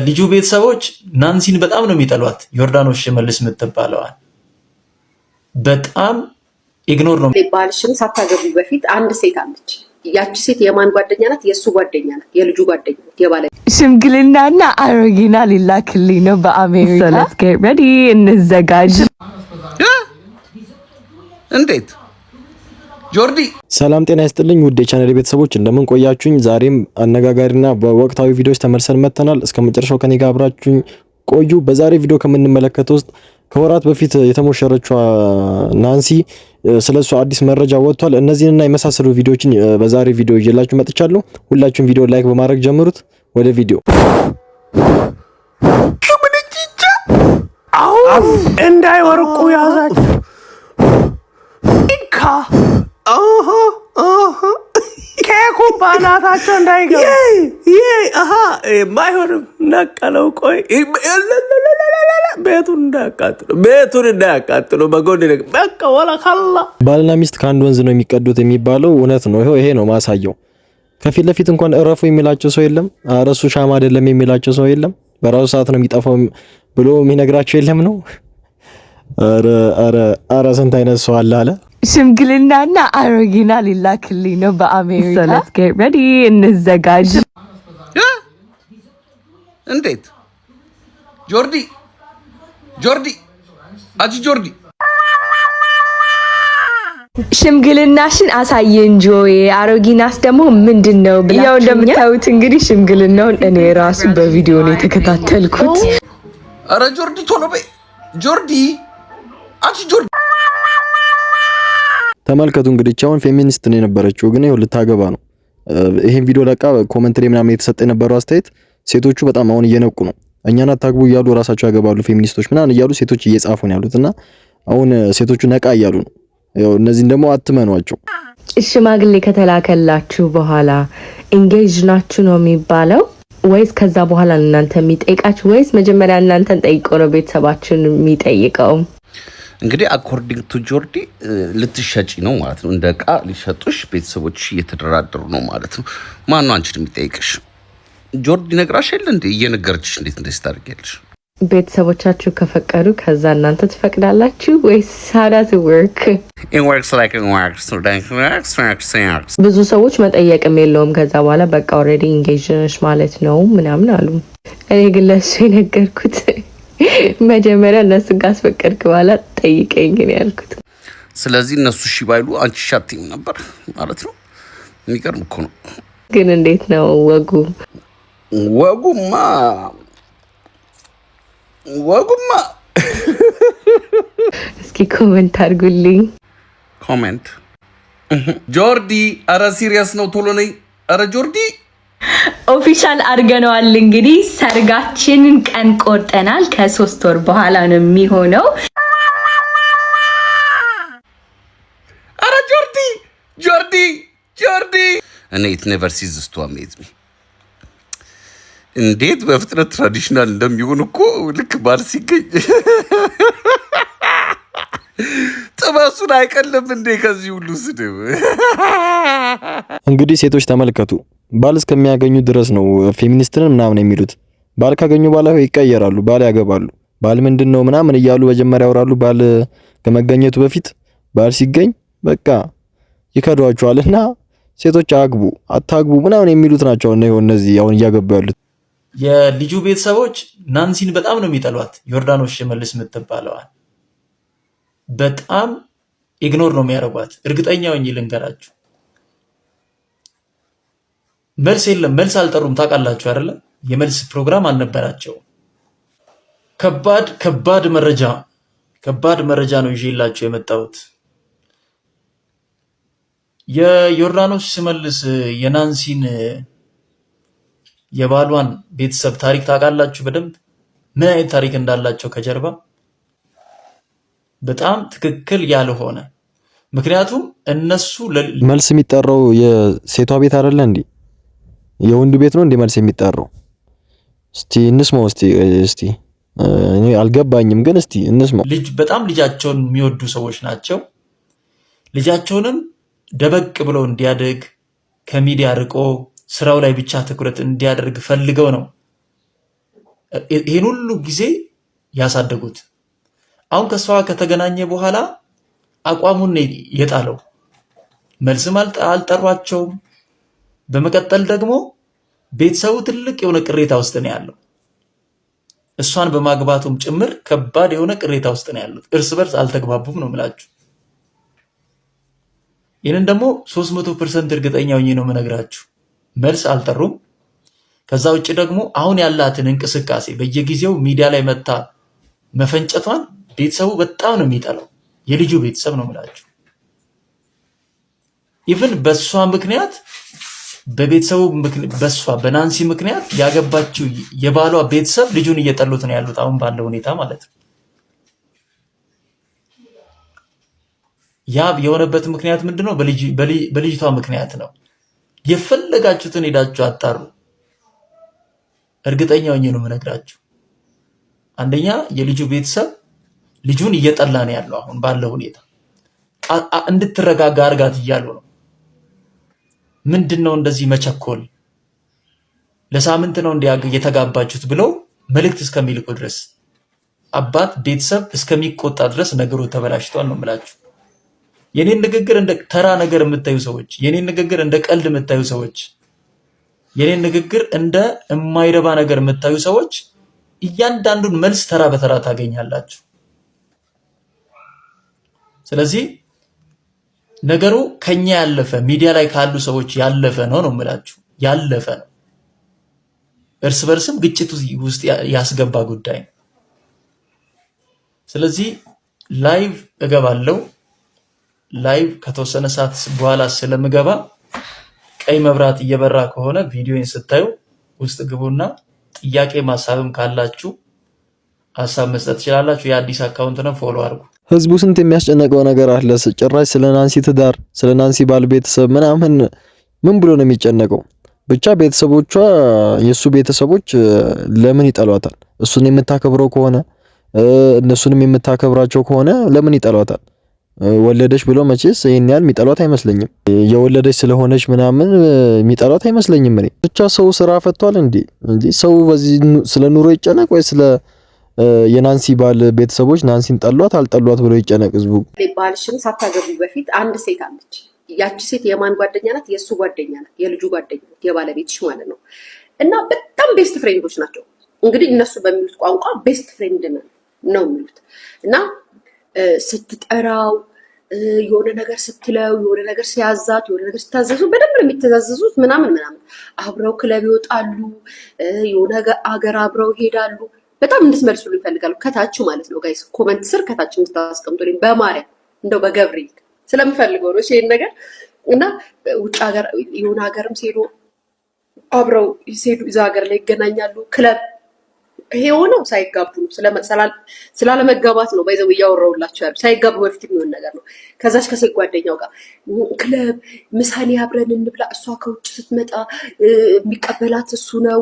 ልጁ ቤተሰቦች ናንሲን በጣም ነው የሚጠሏት። ዮርዳኖስ ሽመልስ የምትባለዋል በጣም ignore ነው። ባልሽን ሳታገቡ በፊት አንድ ሴት አለች። ያቺ ሴት የማን ጓደኛ ናት? የእሱ ጓደኛ ናት። የልጁ ጓደኛ ናት። የባለ ሽምግልናና አሮጊና ሊላክልኝ ነው በአሜሪካ። Let's get ready፣ እንዘጋጅ። እንዴት ጆርዲ? ሰላም ጤና ይስጥልኝ ውድ የቻናል ቤተሰቦች፣ እንደምን ቆያችሁኝ? ዛሬም አነጋጋሪና በወቅታዊ ቪዲዮዎች ተመልሰን መጥተናል። እስከ መጨረሻው ከኔ ጋር አብራችሁኝ ቆዩ። በዛሬ ቪዲዮ ከምንመለከተው ውስጥ ከወራት በፊት የተሞሸረችዋ ናንሲ ስለሱ አዲስ መረጃ ወጥቷል። እነዚህንና የመሳሰሉ ቪዲዮዎችን በዛሬ ቪዲዮ ይዤላችሁ መጥቻለሁ። ሁላችሁም ቪዲዮ like በማድረግ ጀምሩት። ወደ ቪዲዮ። እንዳይወርቁ ያዛቸው። ኬኩን በአናታቸው እንዳይገባ። አይሆንም። ነቀለው። ቆይ፣ ቤቱን እንዳያቃጥሉ፣ ቤቱን እንዳያቃጥሉ። በጎን በቃ ወላ ካላ ባልና ሚስት ከአንድ ወንዝ ነው የሚቀዱት የሚባለው እውነት ነው። ይሄ ነው ማሳየው። ከፊት ለፊት እንኳን እረፉ የሚላቸው ሰው የለም። እረሱ ሻማ አይደለም የሚላቸው ሰው የለም። በራሱ ሰዓት ነው የሚጠፋው ብሎ የሚነግራቸው የለም ነው። ኧረ ኧረ ኧረ ስንት አይነት ሰው አለ አለ። ሽምግልናና አሮጊና ሊላክልኝ ነው በአሜሪካ። Let's get ready፣ እንዘጋጅ። እንዴት ጆርዲ? ጆርዲ፣ አጂ ጆርዲ። ሽምግልናሽን አሳየን ጆዬ። አሮጊናስ ደግሞ ምንድን ነው ብላ ያው እንደምታዩት እንግዲህ ሽምግልናውን እኔ ራሱ በቪዲዮ ነው የተከታተልኩት። ኧረ ጆርዲ፣ ቶሎ በይ ጆርዲ፣ አንቺ ጆርዲ። ተመልከቱ እንግዲህ አሁን ፌሚኒስት ነው የነበረችው፣ ግን ይኸው ልታገባ ነው። ይሄን ቪዲዮ ለቃ comment ላይ ምናምን የተሰጠ የነበረው አስተያየት ሴቶቹ በጣም አሁን እየነቁ ነው። እኛን አታግቡ እያሉ ራሳቸው ያገባሉ ፌሚኒስቶች ምናምን እያሉ ሴቶች እየጻፉ ነው ያሉት እና አሁን ሴቶቹ ነቃ እያሉ ነው። ያው እነዚህን ደግሞ አትመኗቸው። ሽማግሌ ከተላከላችሁ በኋላ engage ናችሁ ነው የሚባለው ወይስ ከዛ በኋላ እናንተ የሚጠይቃችሁ ወይስ መጀመሪያ እናንተን ጠይቆ ነው ቤተሰባችሁን የሚጠይቀው? እንግዲህ according to ጆርዲ ልትሸጪ ነው ማለት ነው። እንደ እቃ ሊሸጡሽ ቤተሰቦች እየተደራደሩ ነው ማለት ነው። ማነው አንቺን የሚጠይቅሽ? ጆርዲ ነግራሽ የለ እንዴ? እየነገረችሽ እንዴት እንደዚህ ታደርጊያለሽ? ቤተሰቦቻችሁ ከፈቀዱ ከዛ እናንተ ትፈቅዳላችሁ ወይስ how does it work? It works like it works, like it works, works, works. ብዙ ሰዎች መጠየቅም የለውም፣ ከዛ በኋላ በቃ already engage ነሽ ማለት ነው ምናምን አሉ። እኔ ግን ለእሱ የነገርኩት መጀመሪያ እነሱን ካስፈቀድክ በኋላ ጠይቀኝ ግን ያልኩት። ስለዚህ እነሱ እሺ ባይሉ አንቺ እሺ አትይም ነበር ማለት ነው። የሚገርም እኮ ነው። ግን እንዴት ነው ወጉ? ወጉማ ወጉማ እስኪ comment አድርጉልኝ። Comment ጆርዲ፣ አረ serious ነው፣ ቶሎ ነይ። አረ ጆርዲ። Official አድርገነዋል። እንግዲህ ሰርጋችንን ቀን ቆርጠናል። ከ3 ወር በኋላ ነው የሚሆነው። አረ ጆርዲ፣ ጆርዲ፣ ጆርዲ። እኔ it never ceases to amaze me እንዴት በፍጥነት traditional እንደሚሆን እኮ። ልክ ባል ሲገኝ ጥበሱን አይቀልም እንዴ ከዚህ ሁሉ ስድብ? እንግዲህ ሴቶች ተመልከቱ፣ ባል እስከሚያገኙ ድረስ ነው ፌሚኒስትንን ምናምን የሚሉት። ባል ካገኙ በኋላ ይቀየራሉ፣ ባል ያገባሉ። ባል ምንድን ነው ምናምን እያሉ መጀመሪያ ያወራሉ። ባል ከመገኘቱ በፊት። ባል ሲገኝ በቃ ይከዷቸዋል። እና ሴቶች አግቡ አታግቡ ምናምን የሚሉት ናቸው እነዚህ አሁን እያገቡ ያሉት። የልጁ ቤተሰቦች ናንሲን በጣም ነው የሚጠሏት። ዮርዳኖስ ሽመልስ የምትባለዋል በጣም ignore ነው የሚያደርጓት። እርግጠኛ ሆኜ ልንገራችሁ፣ መልስ የለም። መልስ አልጠሩም። ታውቃላችሁ አይደለ? የመልስ ፕሮግራም አልነበራቸውም። ከባድ ከባድ መረጃ፣ ከባድ መረጃ ነው ይዤላችሁ የመጣሁት። የዮርዳኖስ ሽመልስ የናንሲን የባሏን ቤተሰብ ታሪክ ታውቃላችሁ በደንብ፣ ምን አይነት ታሪክ እንዳላቸው ከጀርባ፣ በጣም ትክክል ያልሆነ፣ ምክንያቱም እነሱ መልስ የሚጠራው የሴቷ ቤት አይደለ እንዴ? የወንዱ ቤት ነው እንዴ መልስ የሚጠራው? እስቲ እንስማው። እስቲ እኔ አልገባኝም፣ ግን እስቲ እንስማው። ልጅ በጣም ልጃቸውን የሚወዱ ሰዎች ናቸው። ልጃቸውንም ደበቅ ብሎ እንዲያድግ፣ ከሚዲያ ርቆ ስራው ላይ ብቻ ትኩረት እንዲያደርግ ፈልገው ነው። ይህን ሁሉ ጊዜ ያሳደጉት። አሁን ከእሷ ከተገናኘ በኋላ አቋሙን የጣለው፣ መልስም አልጠሯቸውም። በመቀጠል ደግሞ ቤተሰቡ ትልቅ የሆነ ቅሬታ ውስጥ ነው ያለው። እሷን በማግባቱም ጭምር ከባድ የሆነ ቅሬታ ውስጥ ነው ያሉት። እርስ በርስ አልተግባቡም ነው የምላችሁ። ይህንን ደግሞ 300% እርግጠኛ ሆኜ ነው የምነግራችሁ። መልስ አልጠሩም። ከዛ ውጭ ደግሞ አሁን ያላትን እንቅስቃሴ በየጊዜው ሚዲያ ላይ መታ መፈንጨቷን ቤተሰቡ በጣም ነው የሚጠላው። የልጁ ቤተሰብ ነው የምላችሁ። Even በእሷ ምክንያት፣ በቤተሰቡ፣ በእሷ በናንሲ ምክንያት ያገባችው የባሏ ቤተሰብ ልጁን እየጠሉት ነው ያሉት አሁን ባለው ሁኔታ ማለት ነው። ያ የሆነበት ምክንያት ምንድነው? በልጅቷ ምክንያት ነው። የፈለጋችሁትን ሄዳችሁ አጣሩ። እርግጠኛ ሆኜ ነው የምነግራችሁ። አንደኛ የልጁ ቤተሰብ ልጁን እየጠላ ነው ያለው አሁን ባለው ሁኔታ፣ እንድትረጋጋ አርጋት እያሉ ነው። ምንድን ነው እንደዚህ መቸኮል? ለሳምንት ነው እንዲያ የተጋባችሁት ብለው መልእክት እስከሚልኩ ድረስ፣ አባት ቤተሰብ እስከሚቆጣ ድረስ ነገሩ ተበላሽቷል ነው የምላችሁ። የኔን ንግግር እንደ ተራ ነገር የምታዩ ሰዎች፣ የኔን ንግግር እንደ ቀልድ የምታዩ ሰዎች፣ የኔን ንግግር እንደ የማይረባ ነገር የምታዩ ሰዎች እያንዳንዱን መልስ ተራ በተራ ታገኛላችሁ። ስለዚህ ነገሩ ከኛ ያለፈ፣ ሚዲያ ላይ ካሉ ሰዎች ያለፈ ነው ነው የምላችሁ፣ ያለፈ ነው። እርስ በርስም ግጭት ውስጥ ያስገባ ጉዳይ ነው። ስለዚህ live እገባለሁ። Live ከተወሰነ ሰዓት በኋላ ስለምገባ ቀይ መብራት እየበራ ከሆነ ቪዲዮን ስታዩ ውስጥ ግቡና ጥያቄ ሀሳብም ካላችሁ ሀሳብ መስጠት ትችላላችሁ። የአዲስ account ነው፣ follow አድርጉ። ህዝቡ ስንት የሚያስጨንቀው ነገር አለ። ጭራሽ ስለ ናንሲ ትዳር፣ ስለ ናንሲ ባል ቤተሰብ ምናምን ምን ብሎ ነው የሚጨነቀው? ብቻ ቤተሰቦቿ፣ የሱ ቤተሰቦች ለምን ይጠሏታል? እሱን የምታከብረው ከሆነ፣ እነሱንም የምታከብራቸው ከሆነ ለምን ይጠሏታል? ወለደች ብሎ መቼስ ይሄን ያህል የሚጠሏት አይመስለኝም። የወለደች ስለሆነች ምናምን የሚጠሏት አይመስለኝም። እኔ ብቻ ሰው ስራ ፈቷል እንዴ? እንዴ ሰው በዚህ ስለ ኑሮ ይጨነቅ ወይ ስለ የናንሲ ባል ቤተሰቦች ናንሲን ጠሏት አልጠሏት ብሎ ይጨነቅ ህዝቡ? ባልሽን ሳታገቡ በፊት አንድ ሴት አለች። ያቺ ሴት የማን ጓደኛ ናት? የእሱ ጓደኛ ናት። የልጁ ጓደኛ ናት። የባለቤትሽ ማለት ነው። እና በጣም best friend ኦች ናቸው። እንግዲህ እነሱ በሚሉት ቋንቋ best friend ነው የሚሉት። እና ስትጠራው፣ የሆነ ነገር ስትለው፣ የሆነ ነገር ሲያዛት፣ የሆነ ነገር ሲታዘዙ፣ በደንብ ነው የሚተዛዘዙት ምናምን ምናምን። አብረው ክለብ ይወጣሉ፣ የሆነ አገር አብረው ይሄዳሉ። በጣም እንድትመልሱልኝ እፈልጋለሁ። ከታች ማለት ነው guys፣ comment ስር ከታች እንድታስቀምጡልኝ በማርያም፣ እንደው በገብርኤል ስለምፈልገው ነው ይሄን ነገር። እና ውጭ ሀገር የሆነ ሀገርም ሲሄዱ አብረው ሲሄዱ እዛ ሀገር ላይ ይገናኛሉ። ክለብ ይሄ የሆነው ሳይጋቡ ነው። ስላለመጋባት ነው by the way እያወራሁላቸው ያሉ፣ ሳይጋቡ በፊት የሚሆን ነገር ነው። ከዛች ከሴት ጓደኛው ጋር ክለብ ምሳሌ አብረን እንብላ፣ እሷ ከውጭ ስትመጣ የሚቀበላት እሱ ነው።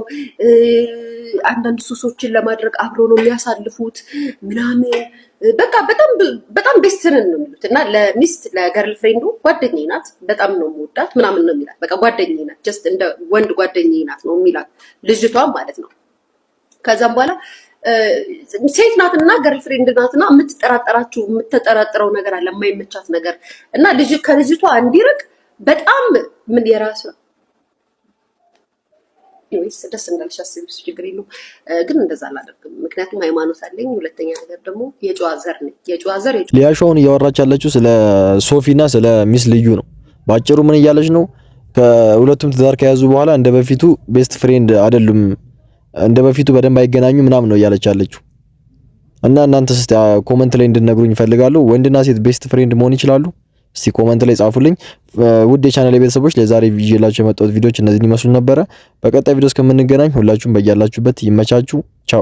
አንዳንድ ሱሶችን ለማድረግ አብረው ነው የሚያሳልፉት ምናምን። በቃ በጣም በጣም best ነን ነው የሚሉት። እና ለሚስት ለ girlfriend ኡ ጓደኛዬ ናት፣ በጣም ነው የምወዳት ምናምን ነው የሚላት። በቃ ጓደኛዬ ናት፣ just እንደ ወንድ ጓደኛዬ ናት ነው የሚላት ልጅቷም ማለት ነው። ከዛም በኋላ ሴት ናትና girlfriend ናትና የምትጠራጠራችሁ የምትጠራጥረው ነገር አለ፣ የማይመቻት ነገር። እና ልጅ ከልጅቷ እንዲርቅ በጣም ምን የራሱ ወይስ ደስ እንዳልሽ አስቢ፣ እሱ ችግር የለውም። ግን እንደዛ አላደርግም፣ ምክንያቱም ሃይማኖት አለኝ። ሁለተኛ ነገር ደግሞ የጨዋ ዘር ነኝ። የጨዋ ዘር። ሊያሾ አሁን እያወራች ያለችው ስለ ሶፊና ስለ ሚስ ልዩ ነው። ባጭሩ ምን እያለች ነው? ከሁለቱም ትዳር ከያዙ በኋላ እንደ በፊቱ best friend አይደሉም፣ እንደ በፊቱ በደንብ አይገናኙ ምናምን ነው እያለች ያለችው። እና እናንተ እስቲ comment ላይ እንድነግሩኝ እፈልጋለሁ። ወንድና ሴት best friend መሆን ይችላሉ? እስቲ comment ላይ ጻፉልኝ። ውድ የቻናል ቤተሰቦች፣ ለዛሬ ይዤላችሁ የመጣሁት ቪዲዮዎች እነዚህን ይመስሉ ነበረ። በቀጣይ ቪዲዮ እስከምንገናኝ ሁላችሁም በያላችሁበት ይመቻችሁ። ቻው።